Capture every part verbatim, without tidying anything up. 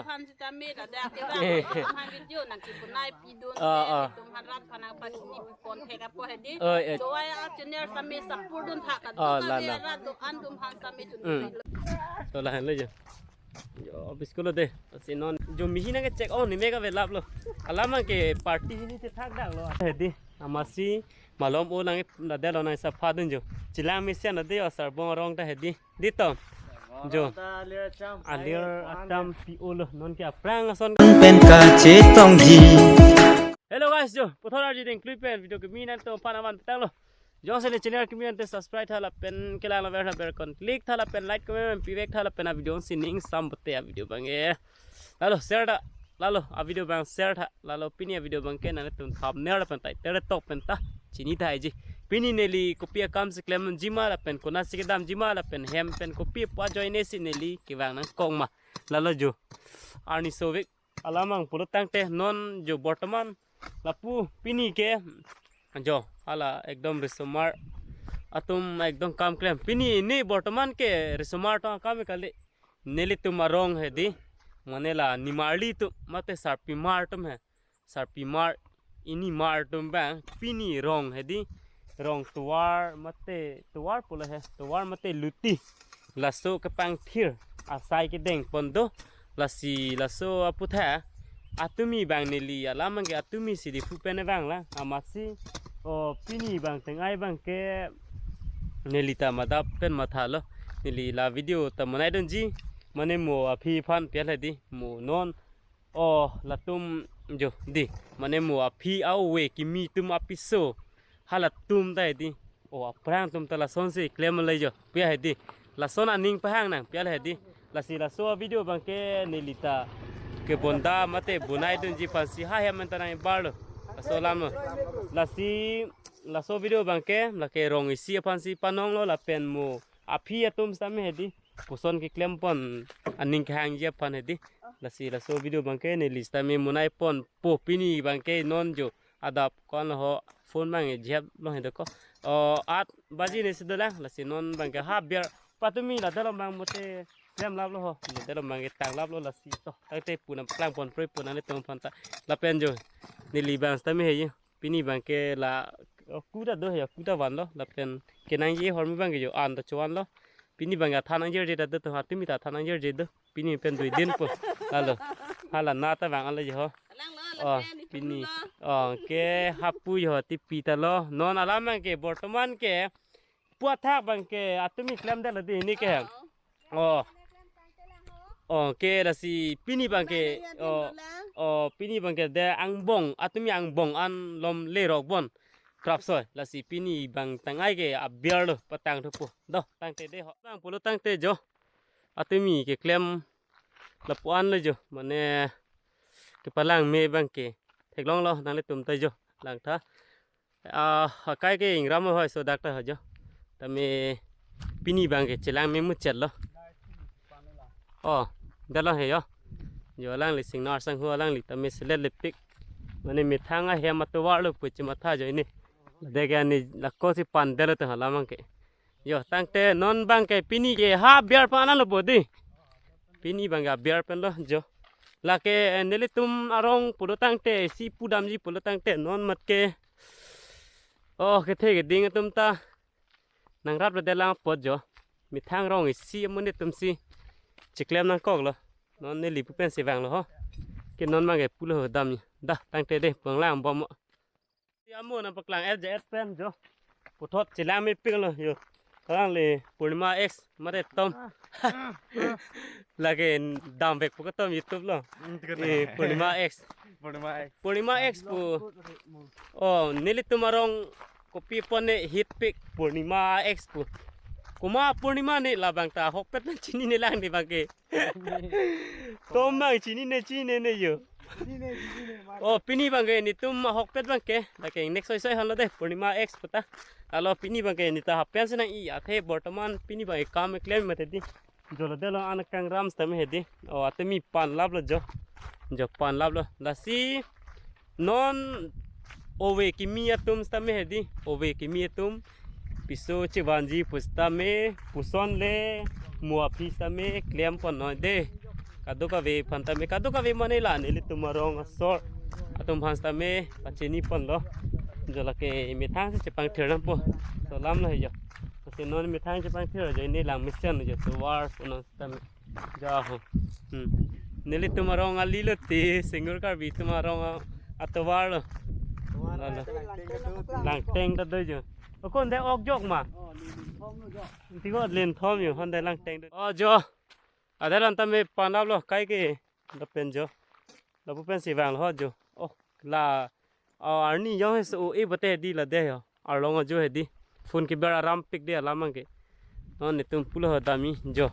Aphan sitame ladak ke Eh. Aphan video nangkebonai pidun Ah, ah. Tum hanrat phanang pachini pon thek apo hedi. Oh, eh. Chowai a channel sitame support dun thak Oh, la, la. Rat do an tum han sitame chun. Hmm. So lahenlo jo. Jo, office ko lo de. Si non jo mihi nangkechek ong ni mega velap lo. Alam ke party hini te thak dak lo. Hedi. Amatsi malom o nang ladak lo nang sapha dun jo. Chelang mesen lo de o sarbong arong ta hedi. Di to. Jo. Alir atam pi-o lo non ke aphrang ason. Pen kachetongji. Hello guys, jo. Puthot arji ding klui pen video kemi nangtum aphan avan petang lo. Jongsi le channel kemi ante subscribe tha lapen kelang laver tha bell icon click tha lapen like comment pivek tha lapen a video si ning sam bote a video abang e. Lalo share tha. Lalo a video abang share tha. Lalo pini a video abang ke nangtum thumbnail lapen title tok pen ta chini thaiji. Pini neli kopi akam si klemji ma lapen konatsi kedamji ma lapen hem pen kopi pa join si neli kevang nangkok ma. Lalo jo. Arni sovik alam ang pulo tangte non jo bortoman lapu pini ke jo hala ekdom risomar atum ekdom kam klem. Pini ne bortoman ke risomar tong kam kali. Nelitum arong hedi. Mane la nimarli atum mate sarpimar atum he. Sarpimar inimar atum abang pini rong hedi. Rong tovar mate tovar pulo he. Tovar mate luti. Laso kepangthir asai kedeng pon do. Lasi laso aphuthak atumi abang neli alam abang ke atumi si di phu pen abang la amatsi o pini abang tengai abang ke neli ta madap pen matha lo neli la video ta monai dunji mane mo aphi aphan pi hedi mo non o latum jo di mane mo aphi ave kimi atum apiso halatum ta hedi. O aphrang atum ta lasonsi klem le jo. Pi hedi. Lason aning pahang nang pi hedi. Lasi laso video abang ke neli ta kebonda mate bonai dunji aphansi ha hem anta nang bar lo. Laso alam lo. Lasi laso video abang ke lake rong isi aphansi panong lo lapen mo aphi atum sitame hedi. Puson keklem pon aning kehangji aphan hedi. Lasi laso video abang ke neli sitame monai ponpo pini abang ke non jo adap kon ho phone abang e jep lo he doko. O at baji ne si dolang lasi non abang ke ha biar patumi ladak lo abang mote klem lap lo ho. Ladak lo abang ke tang lap lo lasi to. Tangte pu nangpaklang pon proi pu nanglitum aphan ta. Lapen jo neli abang sitame he ye. Pini abang ke la o kuta do he kuta van lo lapen kenangji ahormu abang ke jo an ta chuan lo. Pini abang ke than nangjerje ta do to ha tumi ta than nangjerje do. Pini pen dui din po. Lalo. Hala nata abang ala je ho. Alang lo, Oh, alang pen pini. Ipunu lo. Oh, ke hapu jo tipi ta lo. Non alam abang ke bortoman ke puathak abang ke atumi klemdetlo di ini ke. Oh. Oh, ke lasi pini abang ke. Oh. Oh, pini abang ke de angbong atumi angbong an lom lerok bon. Krap soi lasi pini abang tengai ke abiar lo patang thupo. Do tangte de ho. Abang pulo tangte jo. Atumi keklem lapu-an lo jo mane kepalang me abang ke theklong lo nanglitum ta jo langtha. Ah, akai ke ingram hoi so doctor ho jo. Tame pini abang ke chelang me muchet lo. Oh, dalo he jo. Jo alangli singnar sanghu alangli tame selet lepik. Mane methang ahem atovar lo pu chematha jo ini. Dege ani lakosi pan dalo te hala abang ke. Jo, tangte non abang ke pini ke ha biar pan lo bodi. Pini abang ke biar pen lo jo. Lake eh, nelitum arong pulo tangte si pudamji pulo tangte non mat ke. Oh, kethe keding atum ta. Nangrap lo delang apot jo. Methang rong isi amonit atum si. Cheklem nangkok lo. Non neli pu pensi vang lo ho. Ke non abang ke pulo ho dam. Da tangte de panglang bom. Si amo nangpaklang L J S pen jo. Puthot chelang mepik lo jo. Alangli Purnima X mare tom. Lake damvek pu katom YouTube lo. Hmm, tiga Eh, tiga. Purnima X. Purnima X. Purnima X pu. Oh, nelitum arong kopi pon ne hitpik Purnima X pu. Komat Purnima ne labang ta ahokpet nangchinine lang ne abang ke. Tom abang chinine chinine jo. Oh, pini abang ke netum ahokpet abang ke. Lake next soi soi halo de Purnima X pu ta. Alo pini abang ke neta hapen si nang-i athe bortoman pini abang ke kam klem mate di. Jo lo delo an kangram sitame hedi. Oh, atumi pan lap lo jo. Jo pan lap lo. Lasi non ove kimi atum sitame hedi. Ove kimi atum piso chevanji pu sitame puson le mo aphi sitame klem pon noi de. Kadokave aphan tame, kadokave mane la nelitum arong asor atum aphan tame pachini ponlo. Jo lake methang si chepangthir nangpo. So lam lo he jo. Lasi non methang chepangthir jo, ne lang mesen jo, tovar pu nang tame. Jo ho. Hmm. Nelitum arong ali lo ti, Singur Karbi atum arong a-, atovar lo. Langteng ta do jo. Okon de ok jok ma. Tiko len thom jo, hon de langteng do. Oh jo. Ada lan tame panap lo kai ke. Lapen jo. Lapu pensi vanglo ho jo. Oh, la, oh, arni jong he so e bate di la de ho. Arlong ajo he di. Phone keber aram pik de alam abangke. Non netum pulo ho dami jo.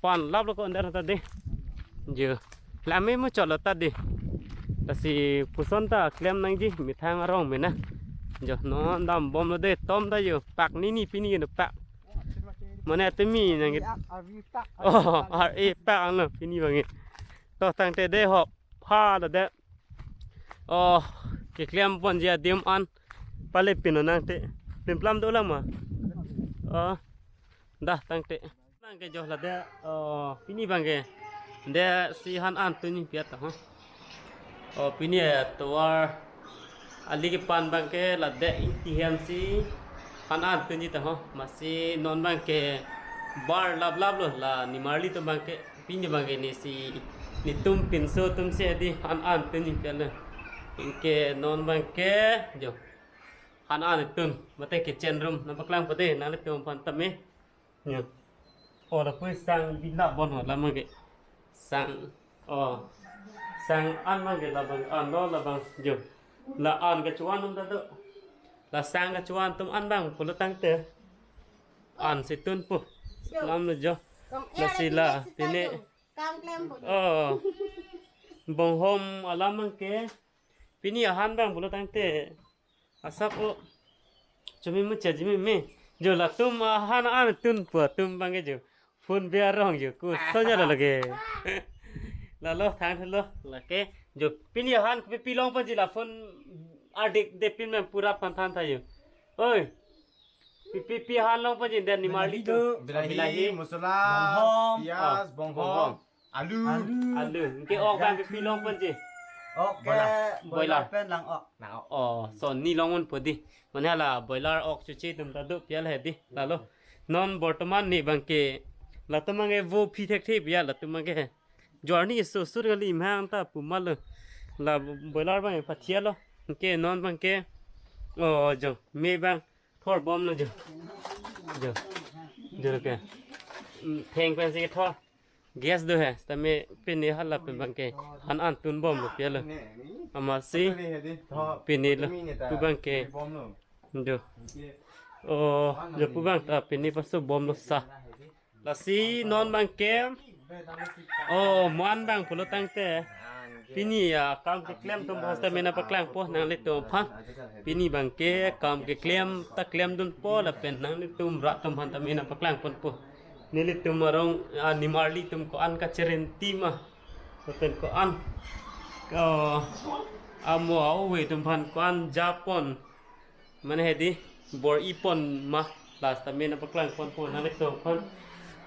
Panap lo ko andar ta de. Jo. Lame mo cholo ta de. Lasi koson ta klem nangji methang arong mena. Jo non dambom lo de, tom ta jo. Pak nini pini no pak. Mane tumi nang. Oh, ar e pak angno pini abangke. To tangte de hop. Pha da de. Oh, keklem ponji adim an. Pale pino nangte. Pimplam do lang ma. Oh. Dah tangte. Abangke jo la de. Oh, pini abangke. De si han an tunji piat ho. Oh, pini atovar ali kepan abangke la de ingti hem si han an tunji ta ho. Masi non abangke bar laplap lo la nimarli atum abangke. Pini abangke ne si netum pinso atum si he di han an tunji piat lo. Anke non abangke jo. Han an tun. Mate kitchen room nangpaklang pade nanglitum aphan tame. Jo. Oh, lapu sang binda bon ho lam abangke. Sang. Oh. Sang an abangke labang an lo labang jo. La an kecho-an atum ta do. La sang kecho-an atum an abang pulo tangte. An si tunpo. Lam lo jo. Lasi la pine. Oh. Bonghom alam abangke. Pini ahan abang pulo tangte. Asap o. Chumi mu cha jimi me. Jo latum ahan an tunpo atum abangke jo. Phone be arong jo. Koson ja lo lake. Lalo thang lo lake. Jo pini ahan kopi pilong ponji la phone ardik de pin me pura panthan tha jo. Oi. Pi pi pi han long ponji den nimarli atum. Bilahi, bilahi, mosola, bonghom, piyaj, ah, bonghom, bonghom. Alu. Alu. Alu. Anke ok abang pi long ponji. Ok ke boiler. Boiler pen lang ok. Lang ok. Oh, so ni long un po di. Mane hala boiler ok chuche atum ta do pial he di. Lalo. Non bortoman ne abangke. Latum abangke vo phi thekthe pial latum abangke. Journey so sur kali imhang ta pu ma lo. La boiler abang pathia lo. Anke non abangke. Oh, jo. Me abang. Thor bom lo jo. Jo. Jo ke. Mm, theng pen si thor. Gas do he. Tame pini hala pen abangke. Han an tun bom lo pial lo. Amatsi. Pini lo. Pu abangke. Jo. Oh, jo pu abang ta pini paso bom lo sa. Lasi non abangke. Oh, mo-an abang pulo tangte. Pini akam keklem atum aphan tame nangpaklangpo nanglitum aphan. Pini abangke akam keklem ta klemdunpo lapen nanglitum rat atum aphan tame nangpaklang ponpo. Nelitum arong, ah, nimarli atum ko-an kacheren ti ma. Lapen ko-an. Ko amo a-ove atum aphan ko-an japon. Mane he di bor-i pon ma, lasi tame nangpaklang ponpo nanglitum aphan.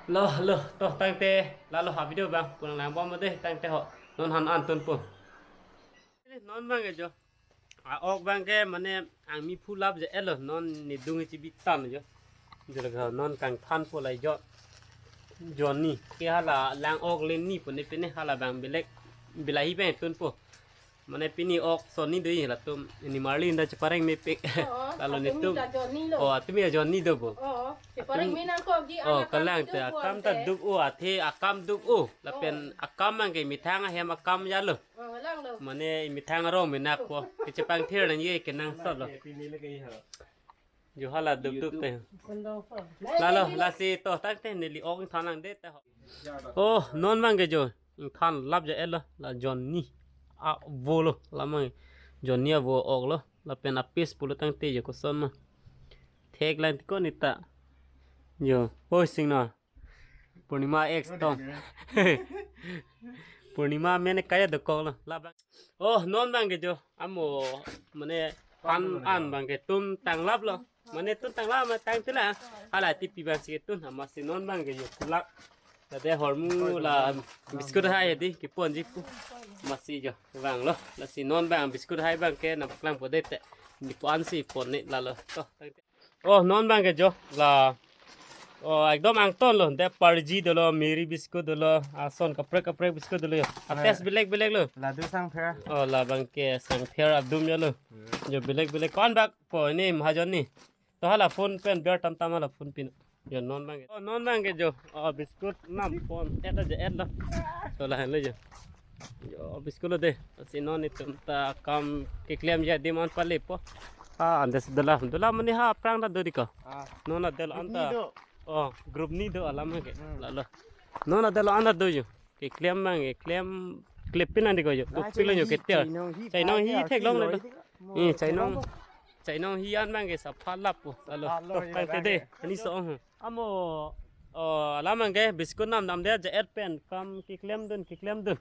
Lo, lo, to tangte, lalo ha video abang, pulang lang bom de, tangte ho, non han an tunpo. Non abangke jo, a-ok abangke mane angmi phulap je elo, non nedung chibi tan jo. Jo lake non kangthanpo la jo. Jonni, ke hala lang ok leni po ne pine hala abang belek, bilahi abang tunpo. Mane pini ok sonni do-i latum nimarli inda chepareng mepik. Oh, lalo atum netum. Ita jonni lo. Oh, atum ya jonni do bo. Oh, chepareng atum menang ko gi oh, anak kalang kami te do akam ta bonte. Duk o, athe akam duk o. Lapen oh. Akam abangke methang ahem akam ya lo. Oh, lang lo. Mane methang arong menak ko. Kechepangthir nangji kenangsot lo. Pini lake ha. Jo hala duk duk te. Lalo lasi to tangte neli ok thanang de ta. Oh, non abangke jo. Ingthan lap ja elo la jonni avo lo, la abang jonni avo ok lo, lapen a-piece pulo tangte jo koson ma. Thek lang ko neta. Jo, oi singna. Purnima ex tong. Purnima mene kaya dokok lo. La abang. Oh, non abangke jo. Amo mane pan an abangke tun tanglap lo. Mane tun tanglap ma tangte la. Hala tipi abang si tun amatsi non abangke jo kulak. Tade hormu la biscuit hai hedi keponji pu. Masi jo vanglo. Lasi non bang biscuit hai bang ke nangpaklangpo dei te. Ni po ansi pon ne lalo. To, tangte. Oh, non bang ke jo la. Oh, ekdom angton lo. De Parle-G dolo, Marie biscuit dolo, ason kaprek kaprek biscuit dolo jo. A taste belek belek lo. Ladu sangpher. Oh, la bang ke sangpher adum jo lo. Jo belek belek. Ko-an bak po ne mahajon ni. To hala phone pen biar tam tam hala phone pin. Jo non bang ke. Oh, non bang ke jo. Oh, biscuit nam pon. Et aja et lo. To lahenlo jo. Jo biscuit lo dei. Si non itum ta kam keklem adim an palepo. Ah, andes dola. Dola mane ha aphrang ta do dei ko. Ah. Non adelo anta. Ni do. Oh, group ni do alam ke. Hmm. Lalo. Non adelo anta do jo. Keklem bang keklem klepin andi ko jo. Tuk pilo jo keter. Chainong hi theklong lo. Chainong hi theklong lo. Chainong hi an bang ke sapha lap po. Lalo. Sapha lo, to, ye, tangte bang dei. Ke. Ani so. Amo, oh, alam bang ke biscuit nam nam dei ja et pen kam keklem dun keklem dun.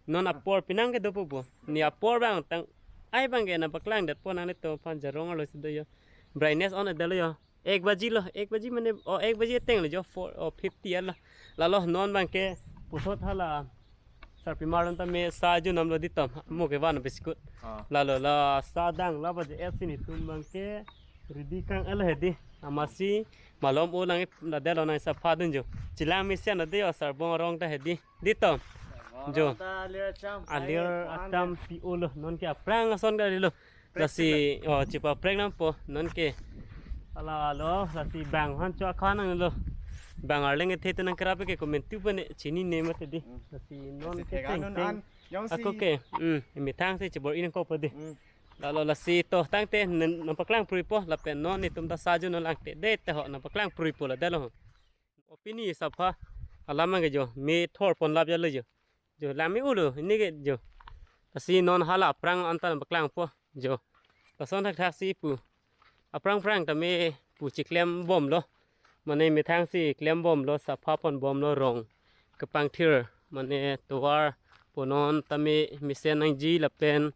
Non apor pinang ke dopo po. Ni apor bang tang ai bang ke nangpaklang det po nanglitum aphan jarong arlo si do jo. Brightness on adelo jo. Ek baji lo, ek baji mane, oh, ek baji ateng lo jo, four, oh, fifty lo. Lalo non bang ke puthot hala sarpimar anta me sa jun nam lo dei tom, mo ke van biscuit. Ah. Lalo la sa dang la baje et si netum bang ke ready kang el hedi. Amatsi malom o nang la delo nang sapha dun jo. Chelang mesen dei o sarbong arong ta hedi. Dei tom. Jo. Alir atam pi o lo, non ke aphrang ason kali lo. Lasi, oh, chepaprek nam po, non ke. Ala lo, lasi bang han cho akhan nang lo. Bang arleng ethe te nangkerap ke komentu pa ne chini ne mati dei. Hmm. Lasi non lasi ke thega teng non teng. An, jongsi ako ke, hmm, methang si chebor-i nangkok pa dei. Hmm. Lalo lasi to tangte nen-, nangpaklang pruipo, lapen non netum ta sa jun nanglang te dei te ho nangpaklang pruipo la dei lo. O pini sapha alam bang ke jo, me thor pon lap ja lo jo. Jo, lang me-o lo, ne ke jo. Lasi non hala aphrang anta nangpaklangpo, jo. Lason thakthak si pu. Aphrang phrang tame pu cheklem bom lo. Mane methang si klem bom lo, sapha pon bom lo rong. Kepangthir, mane tovar pu non tame mesen nangji lapen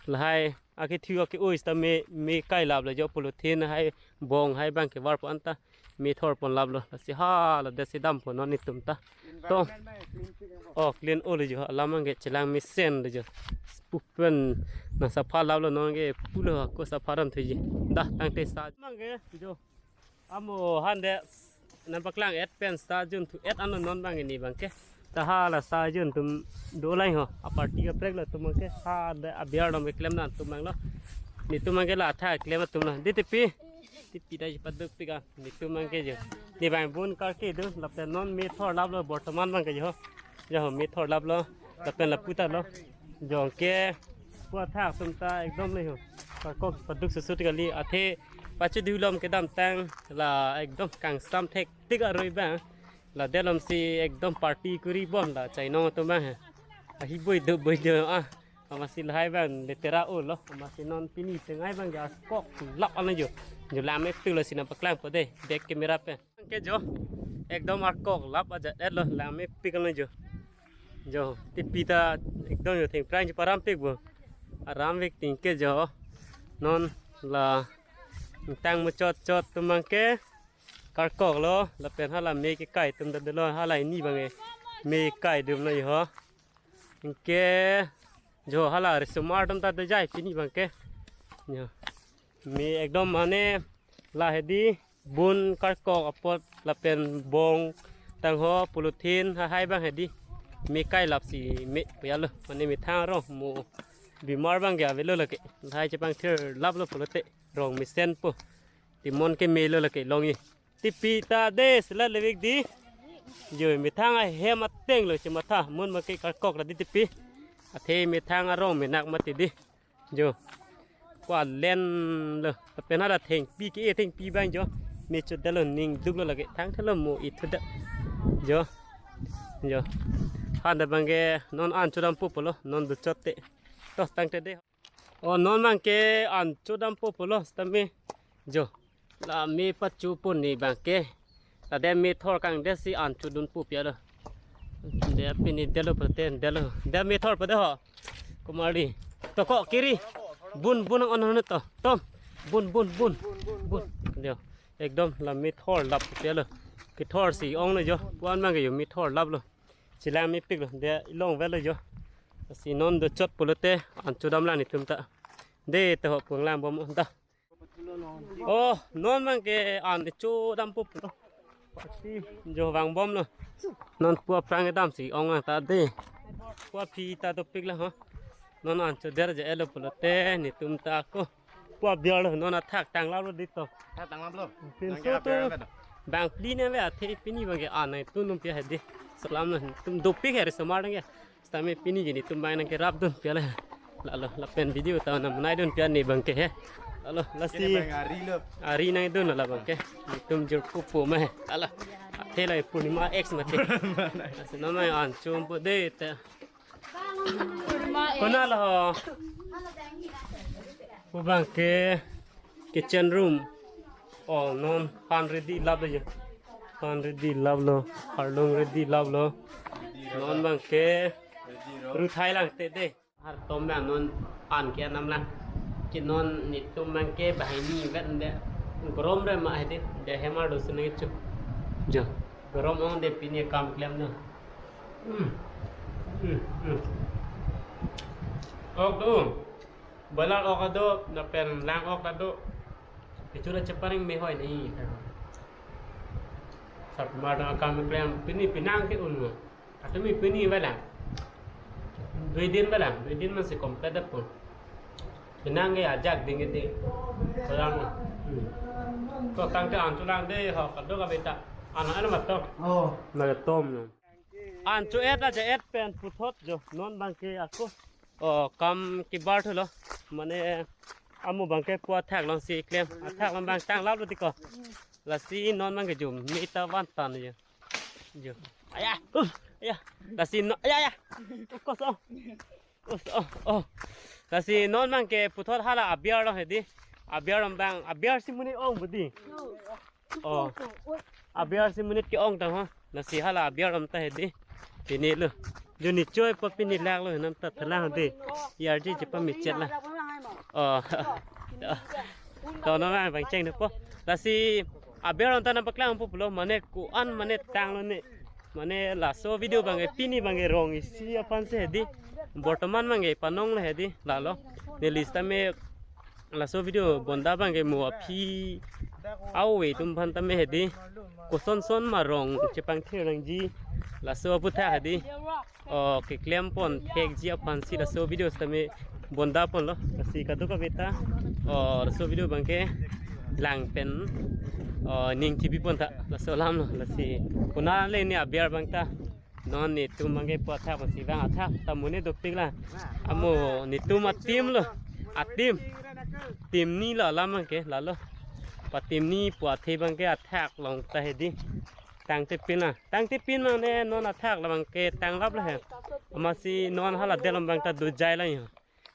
lahai akethu ake-oi sitame me kai lap lo jo polythene hai bong hai bang kevar po anta me thor pon lap lo. Lasi hala desi dam po non netum ta. To. Environment na clean clean po. Oh, clean o lo jo. Alam bang ke chelang mesen lo jo. Pupen nangsapha lap lo non ke pulo ko sapha dam thuji. Dah tangte sa. Bang ke jo. Amo han de nangpaklang et pen sa jun thu et ano non bang ni bang ke. Ta hala sa jun atum do lai ho. A party kaprek lo atum bang ke. Ha de abiar dom keklem dan atum bang lo. Netum bang ke la tha klem atum lo. Dei tepi. Tepi ta paduk pik a. Netum bang ke jo. Ne bang bun karke do. Lapen non me thor lap lo bortoman bang ke jo. Jo me thor lap lo. Lapen lapu ta lo. Jo ke. Pu athak atum ta ekdom le ho. Karkok paduk susut kali. Athe pachedui lom kedamtang la ekdom kangsam thektik aroi bang. La delom si ekdom party kuri bom la chainong atum bang he. Ahi boi do boi do ah. Amatsi lahai bang letera o lo. Amatsi non pini tengai bang ja kok lap ano jo. Jo lang me tu lo si nangpaklangpo dei. Back camera pen. Ke jo. Ekdom arkok lap aja et lo lang me pik ano jo. Jo. Tepi ta ekdom jo thengphrang cheparam pik bo. Aram vek ting ke jo. Non la tang muchot chot atum bang ke. Karkok lo, lapen hala me kekai atum ta dolo, hala ini bang e. Me kai dum lo jo. Anke jo hala risomar atum ta dejai pini bang ke. Jo. Me ekdom mane la hedi bun karkok apot lapen bong tangho polythene ha hai bang hedi. Me kai lap si me pu ya lo, mane methang arong mo bimar bang ke avelo lake. Lahai chepangthir lap lo pulote rong mesen po. Timon ke me lo lake longji. Tepi ta dei sila levek dei. Jo methang ahem ateng lo chematha. Mun ma ke karkok la dei tepi. Athe methang arong menak mati dei. Jo. Kwa len lo. Lapen hala thengpi ke-e thengpi bang jo. Me chot dalo ning duk lo lake. Thang thelo mo i thuda. Jo. Jo. Han da bang ke non an chodampo pulo. Non do chot te. To tangte dei. Oh, non bang ke an chodampo pulo sitame. Jo. La me pachu pon ni bang ke. La de me thor kangdet si an chodunpo pi ya lo. De pini delo pate delo. De me thor pate ho. Kumari. To ko kiri. Bun bun ang on to. Tom. Bun bun bun. Bun. Jo. Ekdom la me thor lap pi ya lo. Methor si ong lo jo, pu-an abang ke jo methor lap lo. Chelang mepik lo, de ilong vet lo jo. Si non dochot pulote an chodam lang netum ta. De ta ho pu nanglang bom ta. Oh, non abang ke an chodam pup lo. Pasti jo vang bom lo. Non pu aphrang kedam si ong ta de. Pu aphi ta dopik la ho. Non an choder je-et lo pulote netum ta ko. Pu abiar lo non athak tang lap lo di to. Athak tang lap lo. Pinso to bang phli ne ve athe pini abang ke an nangtum pi hedi. Salam lo netum dopik he ri somar nang ke. Sitame pini ke netum abang nangkerap dun pi la. Lalo lapen video ta nang nai dun pi ne abang ke he. Lalo lasi. Kene abang ari lo. Ari nang dun la abang ke. Netum jur pupu ma he. Lalo. Athe la Purnima X mati. Lasi non abang an chom po de ta. Konat lo ho? Pu abang ke kitchen room. Oh, non han ready lap lo jo. Han ready lap lo. Arlong ready lap lo. Non abang ke ru thai lang te de. Har tom abang non an ke anam lang. Ke non netum abang ke banghini vet de. Gorom re ma hedi. De hem arlo si nangkecho. Jo. Gorom ong de pini kam klem no. Hmm. Hmm, hmm. Ok do. Boiler ok do, lapen lang ok ta do. Kecho ra cheparing me hoi ni. Sarpimar dang akam klem pini penang ke un mo. Atumi pini ba lang. Dui din ba lang, dui din man si complete da pun. Penang ke ajak ding ke de. Salam. Hmm. To tangte an cholang de ho, kadokave ta. An an ma to. Oh. Na tom no. An cho-et aja-et pen puthot jo non abang ke ako. Oh, kam kebar thulo. Mane amo abang ke pu athak along si klem. Athak along abang tang lap lo di ko. Lasi non abang ke jo me ta van tan jo. Jo. Aya. Uh, aya. Lasi no, aya, aya. Kos oh. Kos oh. Oh. Lasi non abang ke puthot hala abiar lo hedi. Abiar abang, abiar si monit ong budi. Oh. Abiar si monit ke-ong tang ho. Lasi hala abiar alam ta hedi. Pini lo. Jo ne choi po pini lak lo nam ta thalang de. Yarji je pa michet la. Oh. To non abang cheng de po. Lasi abiar alam ta nangpaklang po pulo mane ko-an mane tang lo ne. Mane laso video abang ke pini abang ke rong isi aphan si hedi. Bortoman abang ke panong lo hedi. Lalo. Neli sitame laso video bonda abang ke mo aphi au-e atum aphan tame hedi. Koson son ma rong chepangthir nangji. Laso aputhak hedi. Oh, keklem pon thekji aphan si laso video sitame bonda pon lo. Lasi kadokave ta. Oh, laso video abang ke lang pen. Oh, ning T V pon ta. Laso alam lo. Lasi konat le ne abiar abang ta. Non netum abang ke pu athak pasi vang athak ta monit dopik la. Amo netum a-team lo. A-team. Team ni lo alam abang ke lalo. Pa team ni pu athe abang ke athak along ta hedi. Tangte pin la. Tangte pin mane non athak la abang ke tang lap lo he. Amatsi non hala adet along abang ta dojai la jo.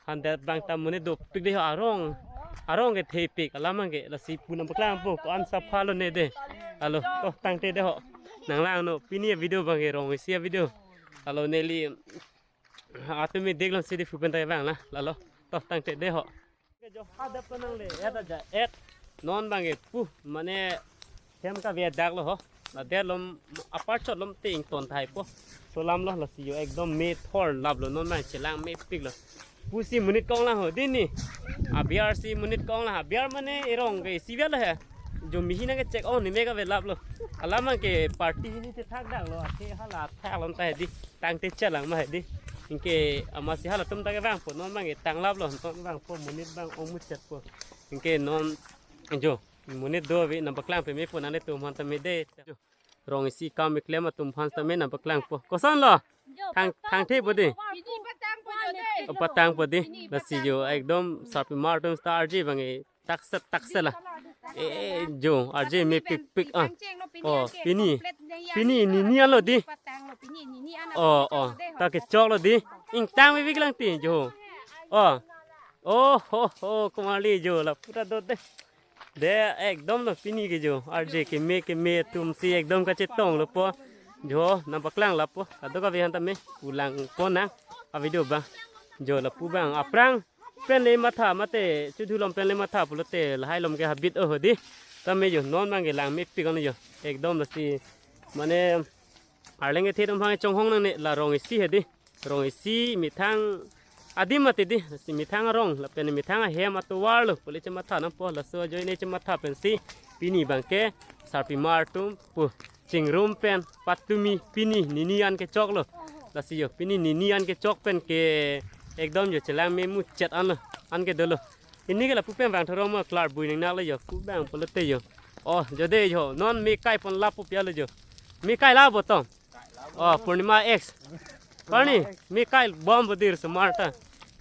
Handet abang ta monit dopik de ho arong. Arong ke thepik alam abang ke lasi pu nangpaklang po ko-an sapha lo ne de. Alo, oh, tangte de ho. Nanglang no pini video abang ke rong isi video. Alo neli atumi dek lam si di pu pen ta vang la. Lalo, to tangte de ho. Ke jo hadap ko nangle-et aja-et. Non abang ke pu mane hem kave dak lo ho. Ladet along apar chot along te ington thai po. Salam lo lasi jo ekdom methor lap lo non abang chelang mepik lo. Pu si monit ke-ong lang ho di ne. Abiar si monit ke-ong lang, abiar mane erong ke isi vet lo he. Jo mihi nangkechek-ong ne me kave lap lo. Alam abang ke party hini te thak dak lo. Athe hala athak along ta hedi. Tangte chelang ma hedi. Anke amatsi halatum ta kevang po non abang ke tang lap lo. Non vang po monit abang ong muchet po. Anke non jo. Monit do ave nangpaklang peme po nanglitum aphan tame de. Rong isi kam keklem atum aphan tame nangpaklang po. Koson lo? Thang, thangthe po de. Patang po de. Lasi jo ekdom sarpimar atum ta arje abang e takset takset la. Eh, jo arje mepik pik ah. Oh, pini. Pini nini alo di. Oh, oh. Ta kechok lo di. Ingtang mepik lang ti jo. Oh. Oh, ho, ho, kumali jo la pura do de. De ekdom lo pini ke jo. Arje keme keme atum si ekdom kachetong lo po. Jo nangpaklang lap po. Kadokave aphan tame pulang po nang. A video abang. Jo lapu abang aphrang pen le matha mate chudhu along pen le matha pulote lahai along ke habit o hedi. Tame jo, non abang ke lang mepik an jo. Ekdom lasi, mane, arleng kethe atum aphan chonghong nangne la rong isi hedi. Rong isi methang adim mati di, si methang arong, lapen methang ahem atovar lo, pule chematha nangpo, laso ajoine chematha pensi, pini abang ke, sarpimar atum pu, chingrum pen, patumi, pini, nini an kechok lo. Lasi jo, pini nini an kechok pen ke, ekdom jo chelang memuchot an lo, an ke dolo. Pini ke lapu pen vang thorong mo klar bui ning nak lo jo, pu abang pulote jo. Oh, jo de jo, non me kai pon lapu pia lo jo. Me kai la bo tong. Oh, Purnima X. Parni, me kai bom bo dir smart ta.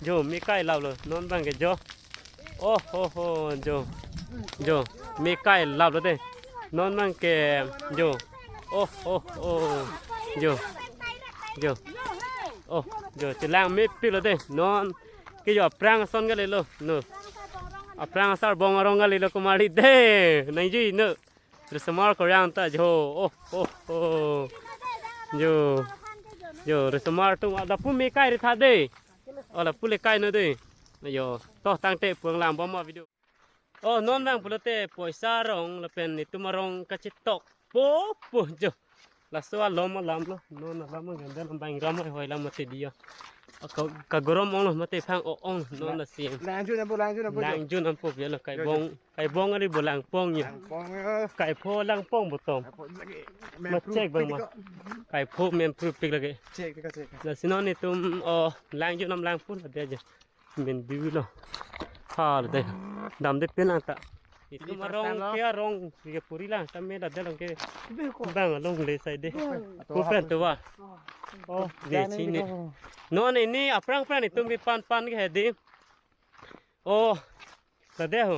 Jo, me kai lap lo, non abang ke jo. Oh, ho, ho, jo. Jo, me kai lap lo de. Non abang ke jo. Oh, oh, oh. Jo. Jo. Oh, jo, chelang mepik lo de. Non ke jo aphrang ason kali lo. No. Aphrang asarbong arong kali lo kumari de. Nangji no. Risomar koryang ta jo. Oh, oh, oh. Jo. Jo, risomar atum ada pu me kai ri tha de. Ala pu le kai no de. Jo. To tangte pu-an lang bom ma video. Oh, non abang pulote poisa arong lapen netum arong kachetokpo pu jo. Laso alom alam lo, non alam ganda lam bang ram hoi lam mate dia. Ka, kagorom ong lo mate phang o-ong non lasi. Lang jun ampo, lang jun ampo jo. Lang jun ampo pia lo kai Jo, jo. bong, kai bong ari bo langpong ya. Langpong ya. Kai pho langpong bo tong. Langpong lagi. Ma check bang ma. Pik ko. Kai pho memproof pik lagi. Check, check, check. Lasi non netum, oh, lang jun am lang pun ada aja. Mendu lo. Ha, de. Dam de pen anta. Itu Ini marong first time lo. Ke arong ke puri lang, tame da de long ke. Bang along le sai de. Bang. Ku pen tu wa. Oh, de Jani sini. Ko. Non ini aphrang aphrang netum bi pan pan ke hedi. Oh. La de ho.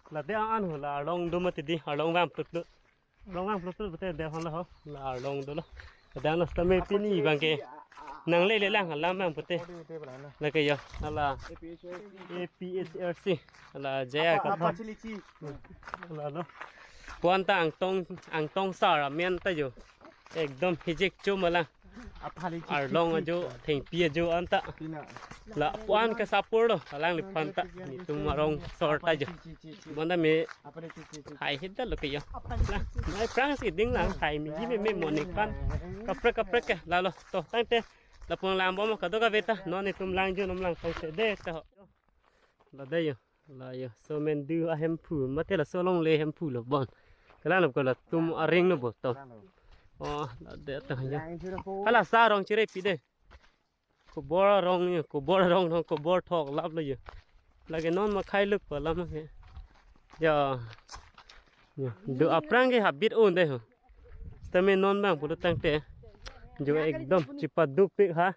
La de an ho la arlong do mati di, arlong vang plut plut. Arlong vang plut plut pute de hon la ho. La arlong do lo. Dan lo tame pini abang ke. Nang le le lang alam abang pute. Lake yo. Ala A P H R C. Ala J I Apa, apa Kathar. Cili ci? Ala lo. Puan ta Angtong, Angtong sar amen ta jo. Ekdom hijik chum alang. Athali chik Arlong chik ajo, chik. Thengpi ajo anta. Pina. La puan ke sapur lo, alangliphan ta. Netum arong sor ta jo. Chik chik chik chik. Bonta me Apa ni chik chik chik. Hai hit da lo ke yo. La, nai prang si ding lang, hai mi ji me me monik pan. Kaprek kaprek ke, la lo, to, tangte. Lapu-an lang bom kadokave ta, non netum lang jun am lang tangte de ta ho. La de yo. La yo, so mendu ahemphu, mate laso along le hemphu lo bon. Kalang lo ko latum aring lo bo to. Oh, la de to yo. Hala sa arong chire pi de. Kobor arong yo, kobor arong thong, kobor thok lap lo yo. Lake non ma khai luk pa lam ke. Ya. Ya, do aphrang ke habit un de ho. Tame non abang pulo tangte. Jo ekdom chipaduk pik ha.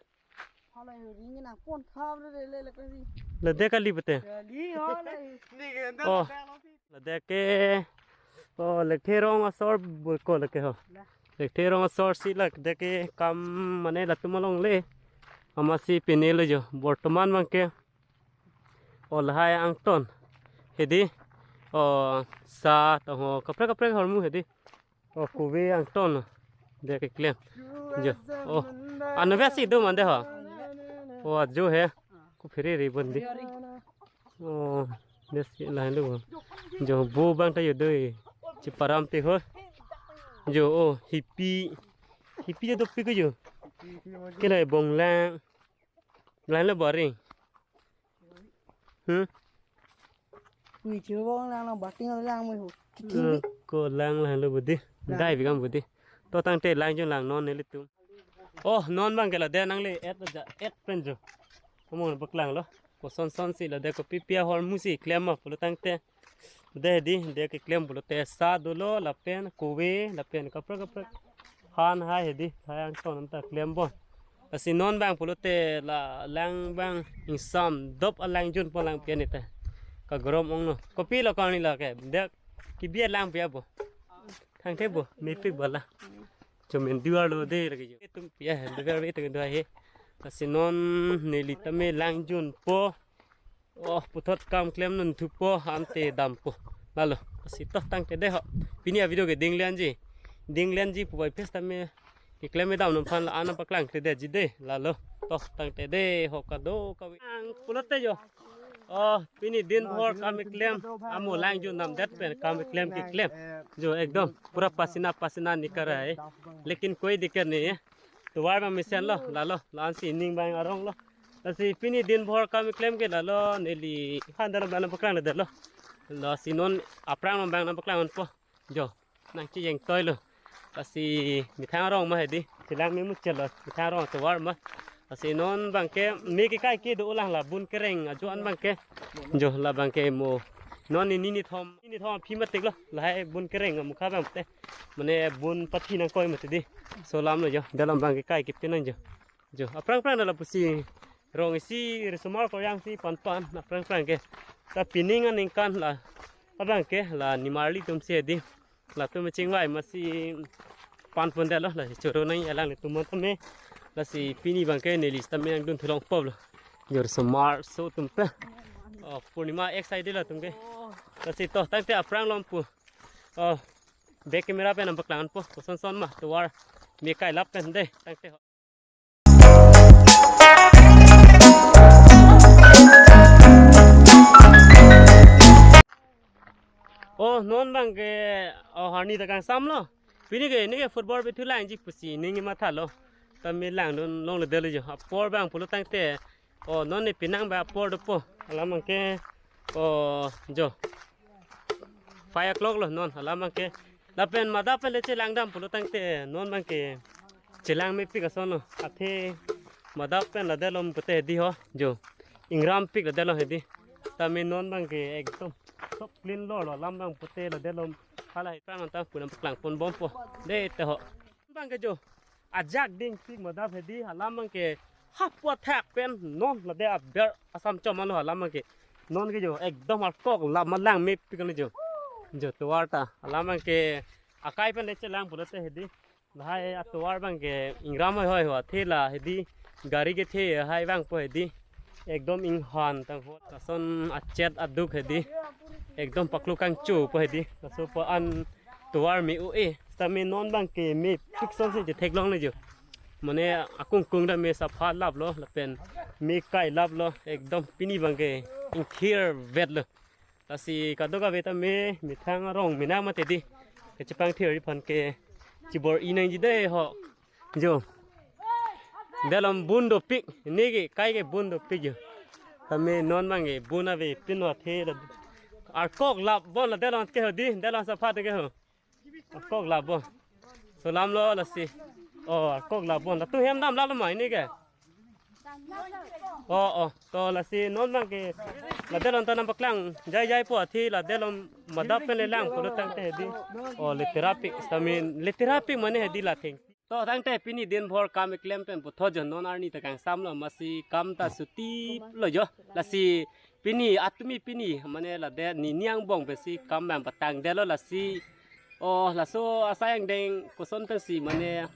La de kali pute. Oh. La de ke. Oh, lekthe rong asor bo ko lake ho. Lekthe rong asor si la de ke kam mane latum along le. Amatsi pine lo jo. Bortoman abang ke. Oh, lahai angton. Hedi. Oh, sa to ho. Kaprek kaprek hormu hedi. Oh, kove angton. De keklem. Jo. Oh. Anove si do mande ho. Oh, ajo he. Ko phere ri bon di. Oh, de si lahin lo. Jo vo abang ta yo doi. Chiparam te ho. Jo, oh, hipi. Hipi jo dopik jo. Ke lai bong lang. Lang lo boring. Hmm? Ui, chiu bong lang lang bating lang mo ho. Hmm, ko lang lang lo budi. Lang. Dai bikam budi. To tangte lang jun lang non nelitum. Oh, non abang ke la de nangle et ja et pen jo. Amon bak lang lo. Koson son si la de kopi pia hormu si klem ma pulo tangte. De di, de keklem pulote sa dolo, lapen kove, lapen kaprek kaprek. Han hai hedi, hai angton ta klem bon. Lasi non abang pulote la lang abang ingsam dop alang jun po lang pian ita. Kagorom ong no. Kopi lo kani la ke. De kibi alang pia bo. Thangthe bo, mepik bala. Chomen duar lo de lagi jo. Tum pia he, duar ve tum duar he. Lasi non neli tame lang jun po. Oh, puthot kam klem non thupo ante dampo. Lalo, si to tangte de ho. Pini a video ke ding lianji. Ding lianji pu bai pes tame. Keklem dam non aphan la-an paklang te de ji de. Lalo, to tangte de ho kadokave. Ang pulote jo. Oh, pini dinbhor kam keklem, amo lang jo namdet pen kam keklem keklem. Jo ekdom pura pasina pasina nikar hai. Lekin koi dikkat nahi hai. Tovar abang mesen lo, lalo, la-ansi ning abang arong lo. Lasi pini dinbhor kam keklem ke lalo, neli han dalo abang nangpaklang dalo. Lasi non aphrang abang nangpaklang po. Jo, nangchejeng toi lo. Lasi methang arong ma hedi, chelang me muchel lo, methang arong tovar ma. Lasi non abang ke, me kekai kedo lang la, bun kereng ajoine abang ke. Jo, la abang ke mo. Non ni ni ni thom, ni ni thom aphi matik lo, lahai bun kereng amukha abang te. Mane bun pathi nangkoi mati di. So lam lo jo, dalam abang kekai kepinang jo. Jo, aphrang phrang dala pusi rong isi risomar koryangsi pan pan, aphrang phrang ke. Ta pining aningkan la, abang ke la nimarli atumsi di. Latum chingvai masi pan pon dalo, lasi choro nang alanglitum tame. Lasi pini abang ke neli tame nangdun thulong pop lo. Jo risomar so atum pe. Oh, Purnima excited latum ke. Lasi to, tangte aphrang lom pu. Oh, back camera pen nangpaklang po, koson son ma, tovar me kai lap pen de, tangte. Oh, non abang ke, oh, arni ta kangsam lo. Pini ke, ne ke football bethu langji pusi, ne ngi matha lo. Tame langdun longle delo jo. Apor abang pulo tangte, oh, non ne penang abang apor dopo. Alam abang ke, oh, jo. Five o'clock lo non, alam abang ke. Lapen madap pen le chelang dam pulo tangte, non abang ke chelang mepik ason lo. Athe madap pen ladelom pute hedi ho, jo. Ingram pik ladelom hedi. Tame non abang ke ekdom sob clean lo lo, alam abang pute ladelom. Hala hi pran ta pu nangpaklang pon bom po. De te ho. Abang ke jo. Ajak ding pik madap hedi, alam abang ke hapua thak pen non lade aber asam chom alo alam abang ke. Non ke jo ekdom arkok lap ma lang mepik lo jo. Jo tovar ta alam abang ke akai pen le chelang pulote hedi. Lahai atovar abang ke ingram hoi hoi ho, athe la hedi gari kethe hai abang po hedi. Ekdom inghan tang ho. Lason achet aduk hedi. Ekdom paklu kangchu po hedi. Laso po an tovar me-o-e. Seta me non abang ke mepik sonsi chetheklongle jo. Mane akung kung ta me sapha lap lo, lapen me kai lap lo. Ekdom pini abang ke ingthir vet lo. Lasi kadokave tame methang arong menang mate di. Kachepangthir aphan ke chibor-i nangji de ho. Jo. Delom bun dopik, ne ke kai ke bun dopik jo. Tame non abang ke bun ave pin athe la. Arkok lap bon ladelom ke hedi, delom sapha ke ho. Arkok lap bon. So lam lo lasi. Oh, arkok lap bon. Latum hem dam lap lo mai ne ke. Oh, oh. To lasi non abang ke ladelom ta nangpaklang jai jai po, athe ladelom madap pen le lang pulo tangte hedi. Oh, letera pik, seta me letera pik mane hedi la theng. To tangte pini dinbhor kam keklem pen puthot jo, non arni ta kangsam lo, masi kam ta suti lo jo. Lasi pini atumi pini mane lade nini angbong pensi kam abang patang delo lasi. Oh, laso asai angdeng koson pensi mane,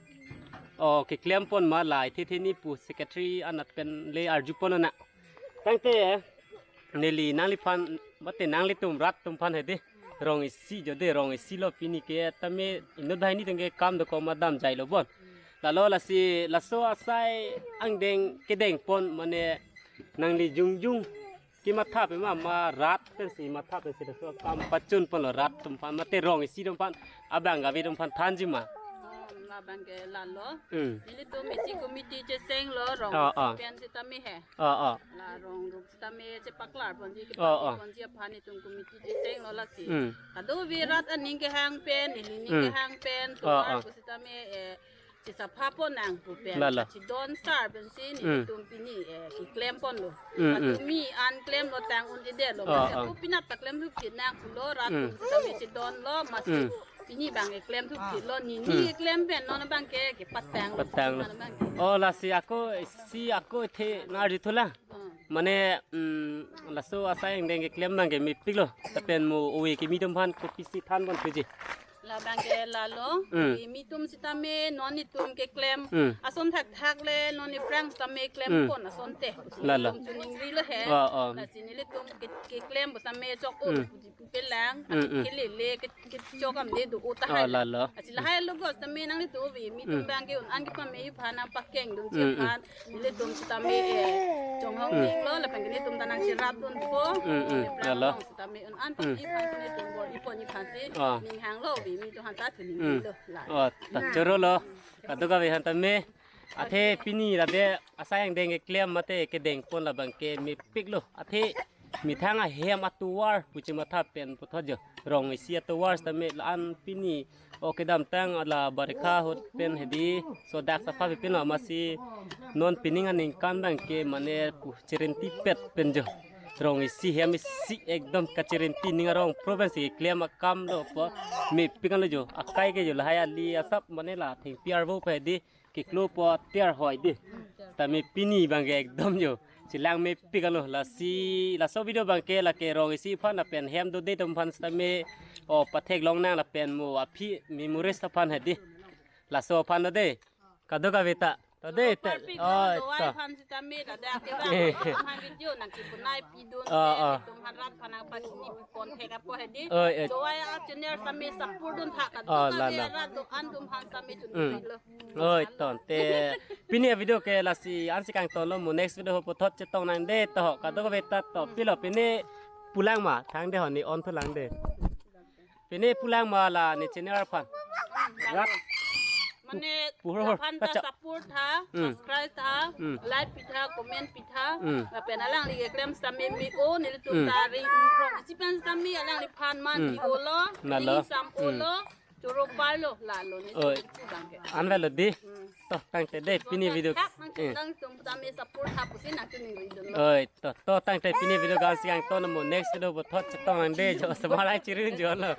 oh, keklem pon ma la ithe the ni pu secretary anat pen le arju pon na. Tangte neli nangliphan mate nanglitum rat atum aphan hedi, rong isi jo de, rong isi lo pini ke, tame inut banghini tangte kam dokok ma dam jai lo bon. Lalo lasi laso asai angdeng kedeng pon mane nangli jongjong kematha pe ma, ma rat pensi matha pensi laso kam pachun pon lo rat atum aphan mate rong isi atum aphan, abang kave atum aphan thanji ma. Oh, la abang ke lalo. Hmm. Nelitum isi committee cheseng lo rong, oh, oh, pen sitame he. Oh, oh. La rong rup sitame chepaklar ponji, oh, oh, kepaklar ponji aphan itum committee cheseng lo lasi. Hmm. Kadokave rat aning kehang pen, ili ning, hmm, kehang pen, oh, tovar, oh, pu sitame, eh, chesapha pon nang pu pen. Lalo. Chedon sar pensi, hmm, nelitum pini, eh, keklem pon lo. Hmm, hmm. Patumi an klem lo tang un-e det lo. Oh, masi, oh, ako pinap ta klem thup thit nang pulo rat, hmm, atum sitame chedon lo, masi, hmm, pini abang keklem thup thit lo, nini, hmm, keklem pen non abang ke, kepatang lo. Patang lo. Non abang ke. Oh, lasi ako, si ako the nang arju thulang. Hmm. Mane, mm, laso asai angdeng keklem abang ke mepik lo. Lapen mo ove kimi atum aphan kopisi than pon thuji. La abang ke lalo, hmm, kimi atum sitame non itum keklem, hmm, ason thakthak le non aphrang sitame klem, hmm, pon asonte. Lalo. Itum choningri lo he. Oh, oh. Lasi nelitum ke, keklem pu sitame chok, hmm, o puji pu pelang, hmm, hmm, kelele ke, kechok amde do-o tahai. Oh, lalo. Lasi lahai lo gos tame nanglitum ove kimi atum, hmm, abang ke un-an kepame aphan nangpakengdunji, hmm, hmm, aphan nelitum sitame, eh, chong Hmm. Lo lapen ke netum ta nangcherapdunpo. Hmm, hmm. Nephrang Lalo. Along sitame un-an Hmm. pasi phan si netum bor-ipo ni phan si. Ah. Ning hanglo, bi mi tu han ta tu ning Hmm. lo la. Oh, ta choro lo. Kadokave aphan tame. Athe pini ladak asai angdeng keklem mate kedengpon labang ke mepiklo. Athe methang ahem atovar pu chematha pen puthot jo. Rong isi atovar sitame la-an pini o kedamtang la barikha ahut pen hedi sodak sapha pipin lo amatsi non pining aningkan abang ke mane pu cherintipet pen jo. Rong isi hem isi ekdom kacherinti ning arong province keklem akam dopo mepik an lo jo. Akai ke jo lahai ali asap mane la thengpi arvo pa hedi keklo po tiar hoi di. Tame pini abang ke ekdom jo. Chelang mepik an lo lasi laso video abang ke lake rong isi aphan lapen hem dode atum aphan sitame o pathek longnang lapen mo aphi memories aphan hedi. Laso aphan dode. Kadokave ta. Dode ta. Parpik Oh, lo, ta. Aphan sitame ladak ke Eh. Aphan video nangkepunai pidun Oh, oh. Atum aphan rat aphan nangpachini pon thek apo hedi. Oh, eh. Dovai a channel sitame support dun tha Oh, la, kadokave la. Rat do-an atum aphan sitame chun Hmm. Lo. Oi, ton te pini video ke lasi ansi kangton lo mo next video ho puthot chetong nangde to kadokave ta to pilo pini pulang ma thangde honi on thu langde. Pini pulang ma la ne channel aphan. Rat. Mane Puro, aphan ta kacha- support tha, Hmm. Subscribe tha, Hmm. Like pitha, comment pitha. Hmm. Lapen alangli keklem sitame me-o nelitum Hmm. ta ring rong isi pen sitame alangliphan man Hmm. me-o lo, Lalo. Ring sam-o Hmm. lo. Choro parlo lalo ne Oi. Sitame abang ke. Anvelo di. Hmm. To tangte de pini video. Thak nang Eh. Chutang tum sitame support tha pusi nangchining ridun lo. Oi, to to tangte pini video ansi kangton mo next video puthot chetong nangde jo semarang chirin jo lo.